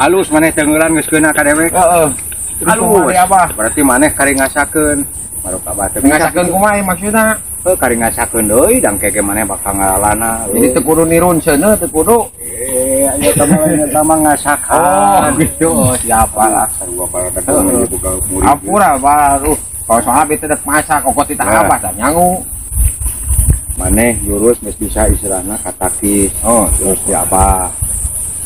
Alus maneh tenggelan geus keuna ka dewek. Heeh. Alus. Berarti maneh kari ngasakeun. Baru ka abah teh ngasakeun kumaha maksudna? Heuh kari ngasakeun deui dang kege maneh bakal ngalalana. Jadi teu kudu nirun seuneu teu kudu. Ayo eta mah ngasakan. Oh, gitu. Siapa lah sarua para dagang boga murid. Ampura baru. Kalau soal itu dek masak kokot titah abah tah nyangu. Maneh jurus geus bisa istilahna katakis. Oh, terus si abah.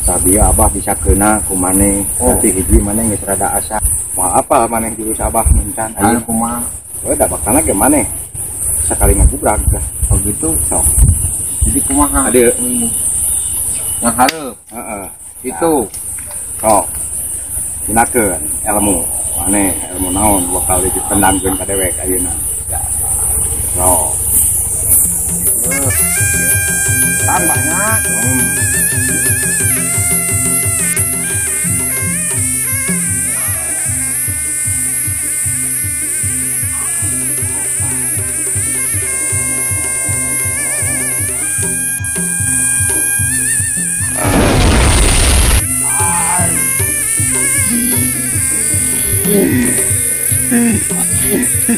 Sabi abah bisa kena ku maneh. Berarti hiji maneh geus rada asa. Moal apa maneh jurus abah mincan aya kumaha? Heuh da bakalna ge maneh sakali ngagubrak tah. Oh gitu. Sok. Jadi kumaha? Aduh. Yang hareup. Heeh. Itu. Sok. Gunakeun ilmu. Maneh ilmu naon bakal ditendangkeun ka dewek ayeuna. Ya. Sok. Tambahnya.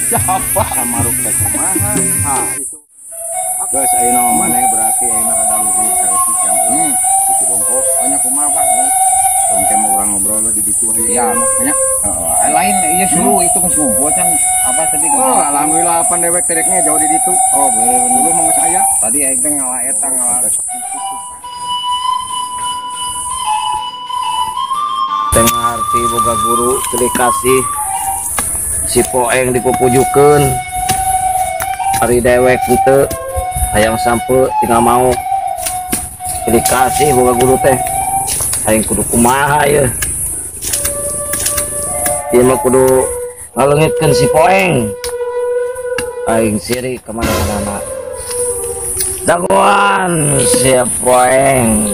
Siapa samaruk teh kumaha? Ha itu. Geus ayeuna mah maneh berarti ayeuna rada luhur saeutik jam. Di bongkok banyak kumaha Pak. Bangke mah urang ngobrol di ditu hayu. Iya, makanya heeh. Lain ieu suruh itu geus ngumpul kan apa tadi. Oh, alhamdulillah pan dewek tereknya jauh di ditu. Oh, bener dulu mah geus aya. Tadi aing teh ngala eta ngala. Tengah arti boga guru pilih kasih si poeng dipupujukeun ari dewek henteu hayang sampe tinggal mau pilih kasih boga guru teh aing kudu kumaha ieu ieu mah kudu ngaleungitkeun si poeng aing siri ka mana-mana dagoan si poeng.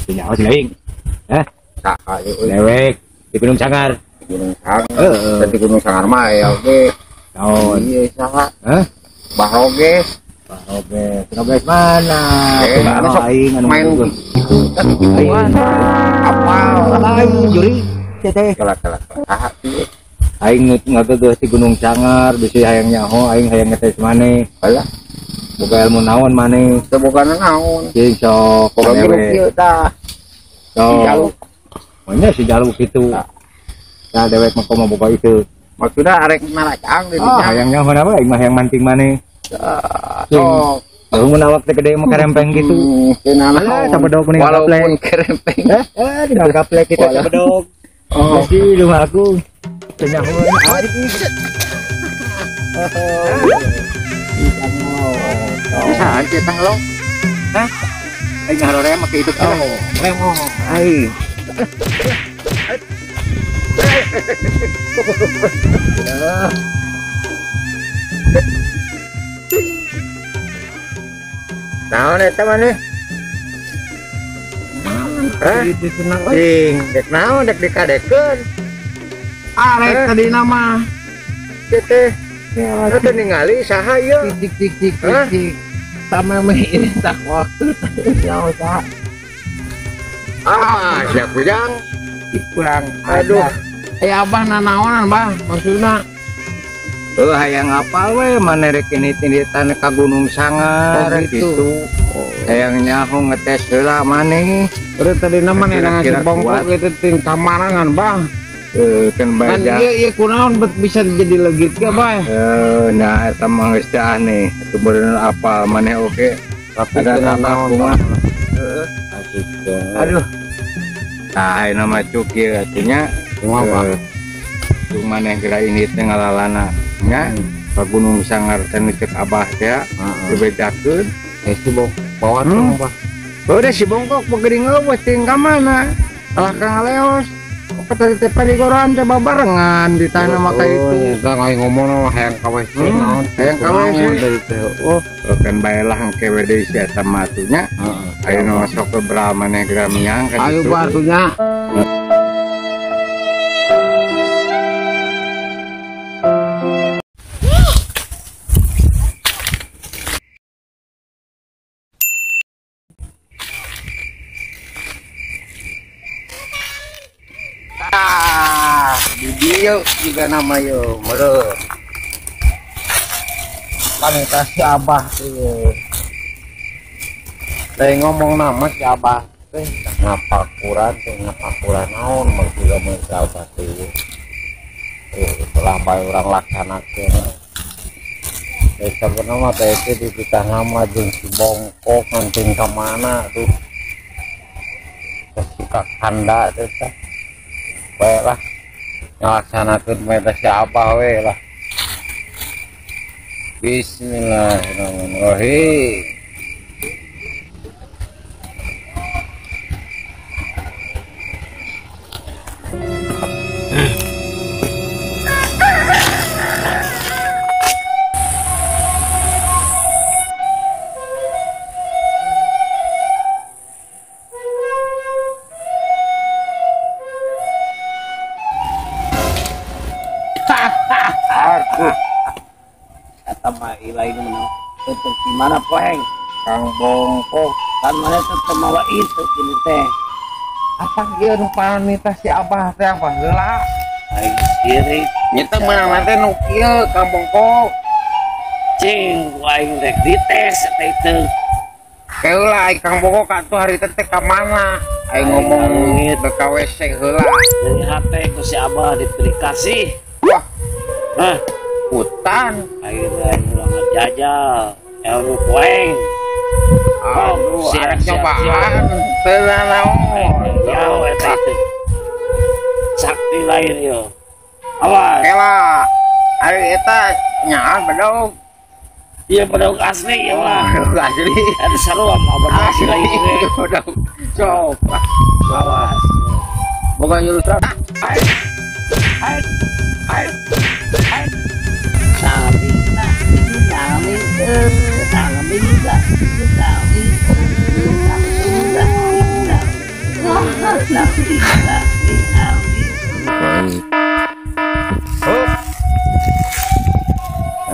Nyawa si Lewing. Hah? Lewek di Gunung Sangar. Gunung Sangar. Di Gunung Sangar mah ya oke. Naon? Iya saha? Hah? Bahroges. Bahroges. Bahroges mana? Aing anu main itu kan gituan. Apal aing juri teh. Kalah-kalah. Saha ieu? Aing ngageugeus di Gunung Sangar bisi hayang nyaho aing hayang ngetes maneh. Alah. Boga ilmu naon maneh? Teu boga naon. Cing sok boga kieu tah. Si jaluk. Makanya si jaluk itu. Nah, dewek mah komo boga itu. Maksudna arek naracang di dinya. Hayang nyaho apa aing mah hayang manting maneh. Sok. Mun awak teh gede mah kerempeng gitu. Alah, sabedog kuning gaplek. Walaupun kerempeng. Dina gaplek kita sabedog. Oh, di rumah aku. Teu nyaho. Bisa kita lo. Hah? Aing harorem make itu. Oh, remo. Aing. Naon eta maneh? Hah? Cing, dek naon dek dikadekeun. Arek tadina mah. Teh. Teu ningali saha ieu? Tik tik tik tik. Sama meh tak waktu nyawa saha. Ah, siap ujang. Kurang. Aduh. Abah nanaonan, Bah, maksudna. Heuh hayang apal we maneh rek ini-initan ka Gunung Sangar gitu. Hayang nyaho ngetes heula maneh. Terus tadi nama nenang si bongkok gitu ting kamarangan, Bah. Kan kan ieu ieu kunaon bet bisa jadi legit ge, Bah. Nah eta mah geus teh aneh. Atuh bener apal maneh oge. Tapi naon kumaha. Heeh. Aduh. Nah, ayeuna mah cuk ieu atunya kumaha, Bah. Cuk maneh geura ini teh ngalalana. Nya ka Gunung Sangar teh nu ceuk abah teh dibejakeun. Si bawa tuh, Bah. Udah si bongkok begeuring eueuh ting ka mana? Kalah ka ngaleos. Apa tadi teh padigoran coba barengan di tanah maka itu. Eta aing ngomong hayang ka WC naon. Hayang ka WC tadi teh. Oh, kan bae lah engke we deui si eta mah atuh nya. Ayo masuk ke Brahmane Gramiang kan. Ayo batunya. Di dieu juga nama yo meureun. Panita si Abah ieu. Lain ngomong nama si Abah teh ngapakuran teh ngapakuran naon mah juga mun si Abah teh. Telah bae urang laksanakeun. Teh sabenerna mah teh dititah nama jeung si Bongkok nganting ka mana tuh. Si Kakanda teh tah. Bae lah ngalaksanakeun bae si Abah we lah. Bismillahirrahmanirrahim. Kata mah ilai ini menang untuk di mana poeng Kang Bongkok kan mana tetep mawa itu ini teh apa ieu nu panita si Abah teh apa heula aing sirik nyata meunang teh nu kieu Kang Bongkok cing aing rek dites eta itu heula aing Kang Bongkok atuh hari teh ka mana aing ngomong ke ka WC heula dari hate ku si Abah diberi kasih wah hah hutan akhirnya ulang jajal ilmu poeng aduh arek nyobaan teu naon jauh eta itu sakti lain yo awas kela ari eta nyaah bedog iya bedog asli ya mah bedog asli eta sarua mah bedog asli bedog sok awas boga nyurus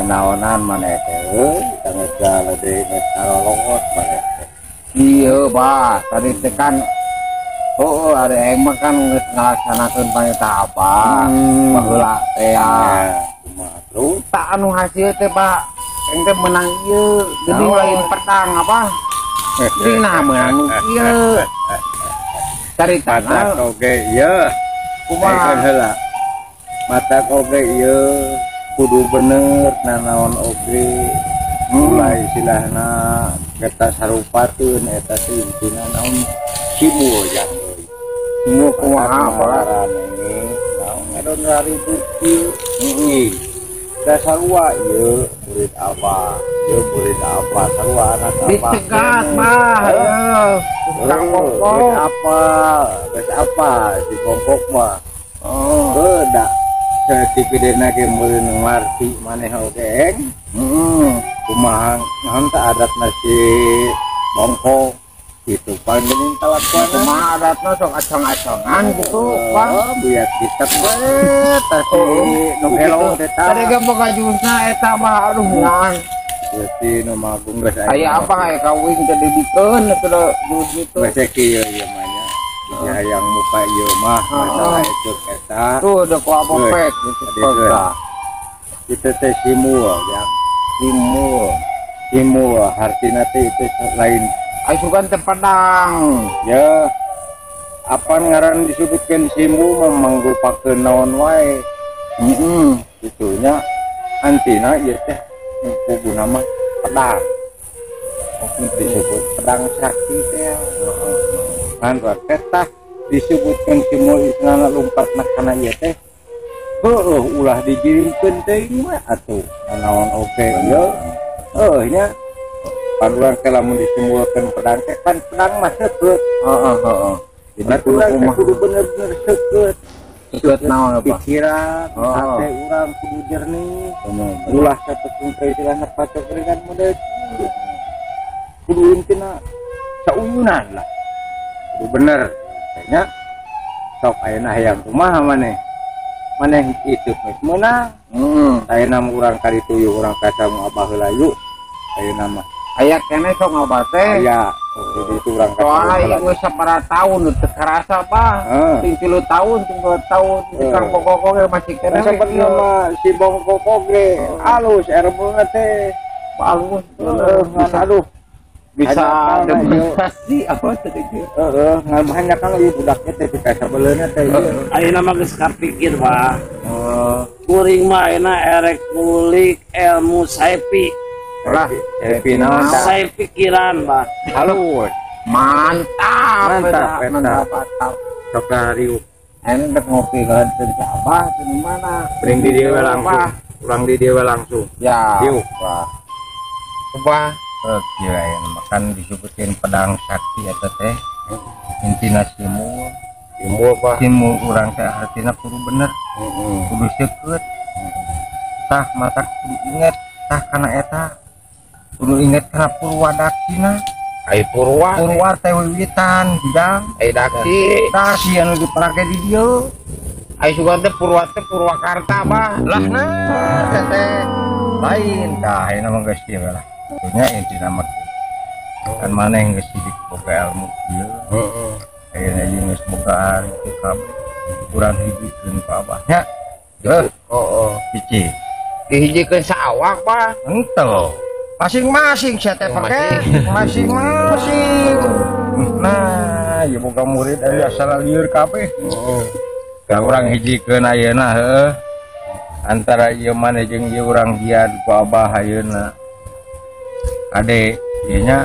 Naonan maneh teh euy sangat jala deui karolongot maneh teh. Ieu bah tadi teh kan oh ada aing mah kan geus ngalaksanakeun panita apa baheula teh ya. Kumaha terus tak anu hasil teh Pak aing teh menang ieu geuning lain pedang apa geuning nah menang ieu carita mata oge ieu kumaha heula mata oge ieu kudu bener nanaon oge mulai silahna kertas sarupateun eta teh intina naon simul jang euy simul kumaha parane naon ngadon raribut kieu da sarua ieu murid abah ieu murid abah sarua anak abah dicegat mah ieu Kang Bongkok apa geus apa si Bongkok mah oh da saeutik-gedena ge meureun ngarti maneh oge eng kumaha naon teh adatna si Bongkok gitu paling geuning kalakuan kumaha adatna sok acong-acongan gitu Bang biar kita we tah si nu elong teh tah tadi ge boga jusna eta mah aduh ngan berarti nu magung geus aya apa aya kawin teh dibikeun eta jus gitu geus kieu ieu mah nya hayang muka ieu mah masalah itu eta tuh udah ku apopek gitu kita teh simul ya simul simul hartina teh itu lain asukan teh pedang ya apa ngaran disebutkeun simul mah mangrupakeun naon wae kitu nya antina ieu teh kuguna mah pedang disebut pedang sakti teh kan teh disebutkeun simul istilahna lumpatna kana ieu teh heueuh ulah dijirimkeun teuing mah atuh naon oge ieu heuh nya pan urang teh lamun disimpulkeun pedang teh kan pedang mah seukeut heeh heeh jadi kudu bener-bener seukeut. Seukeut naon apa? Pikiran, hate urang kudu jernih. Ulah sapetung istilahna pacokringan model kieu. Kudu intina sauyunan lah. Kudu bener. Nya sok ayeuna hayang kumaha maneh? Maneh itu geus meunang. Ayeuna mah urang ka ditu yeuh urang ka samu abah heula yuk. Ayeuna mah aya keneh sok ngabah teh. Aya. Jadi itu urang ka soalna ieu geus sabaraha tahun teu karasa bah. Ting 3 tahun, ting 2 tahun Kang Bongkok ge masih keneh. Sabenerna mah si Bongkok ge alus ilmuna teh. Alus. Bisa aduh. Bisa demonstrasi apa tadi ge. Heeh, ngan banyak kan ieu budaknya teh ka sabeleuna teh ieu. Ayeuna mah geus kapikir, Pak. Kuring mah ayeuna erek ngulik ilmu saipi. Lah, saipi naon tah? Saya pikiran, Pak. Halus. Mantap, mantap, mantap, mantap. Sok riuk. Ayeuna rek ngopi kan teh Abah di mana? Bring di dieu langsung. Urang di dieu langsung. Ya. Riuk, Pak. Coba. Oke, ayeuna makan disebutkeun pedang sakti eta teh. Intina simul. Simul, Pak. Simul urang teh artina kudu bener. Kudu seukeut. Tah mata kudu inget tah kana eta. Kudu inget kana purwadaksina. Ai purwa. Purwa teh wiwitan, jang. Ai daksi. Daksi anu diparake di dieu. Ai sugan teh purwa teh Purwakarta, Bah. Lah nah teh lain tah ayeuna mah geus kieu lah. Nya intina mah kan maneh geus sidik boga ilmu ieu. Heeh. Ayeuna ieu geus boga itu kabeh. Urang hijikeun ka abah nya. Heuh. Heeh. Hiji. Dihijikeun saawak, Pak. Henteu. Masing-masing sia teh pake, masing-masing. Nah, ieu boga murid aya asal lieur kabeh. Heeh. Ka urang hijikeun ayeuna heuh. Antara ieu maneh jeung ieu urang jian ku abah ayeuna. Ade, ieu nya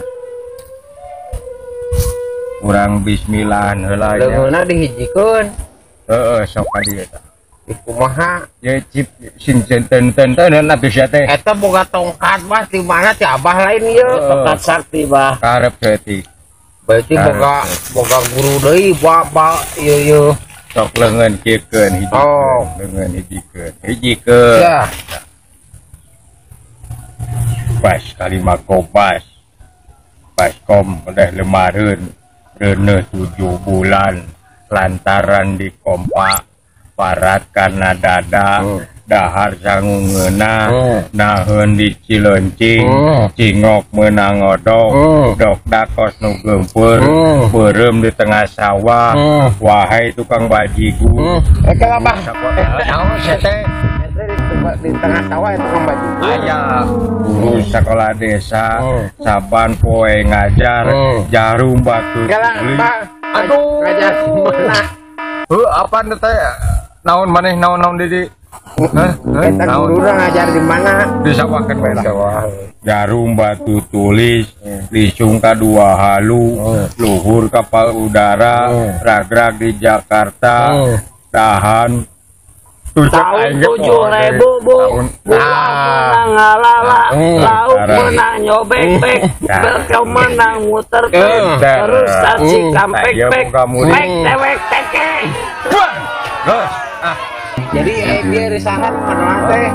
urang bismillah heula nya. Leungeunna dihijikeun. Heeh, sok ka dieu tah. Kumaha? Ya cip sing tenten-tenten atuh sia teh. Eta boga tongkat bah di mana ti abah lain ieu? Tongkat sakti bah. Karep saeutik. Berarti boga guru deui ba ieu ieu. Sok leungeun kieukeun hijikeun. Oh. Leungeun hijikeun. Hijikeun. Ya. Bas kalima kobas. Baskom udah lemareun reuneuh 7 bulan lantaran dikompak parat karena dada dahar sangu ngeunah naheun di Cilencing cingok meunang ngodok dok dakos nu geumpeur beureum di tengah sawah wahai tukang bajigur eh bah naon sia teh di tengah sawah tukang bajigur aya guru sekolah desa saban poe ngajar jarum batu aduh ngajar mana heuh apaan teh naon maneh naon-naon di hah eta guruna ngajar di mana di sawah kan bae lah jarum batu tulis lisung ka dua halu luhur kapal udara ragrag di Jakarta tahan tahun 7000 bu menang ngalala lauk menang nyobek bek berkau menang muter terus saksi kampek pek pek tewek teke. Jadi dia risahan ngadoa teh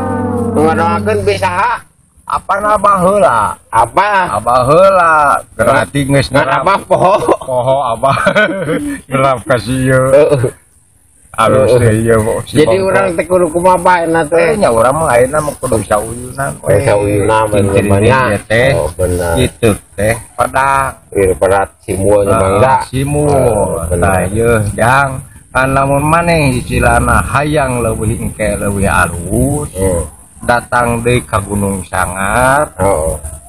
ngadoakeun bisaha apa abah heula abah abah heula berarti geus ngan abah poho poho abah gelap ka sieu alus teh ieu. Jadi urang teh kudu kumaha bae na teh nya urang mah ayeuna mah kudu sauyunan we sauyunan bener teh. Oh bener kitu teh pedang ieu perat simul nya mangga simul tah ieu jang kan lamun maneh istilahna hayang leuwih engke leuwih alus datang deui ka Gunung Sangar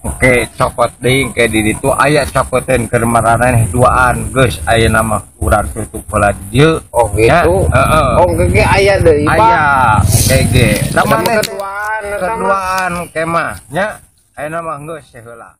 engke cokot deui engke di ditu aya cokoteun keur maraneh duaan geus ayeuna mah urang tutup heula dieu. Oh gitu. Heeh. Oh engke aya deui Pak. Aya engke ge. Sama keduaan engke mah nya ayeuna mah geus heula.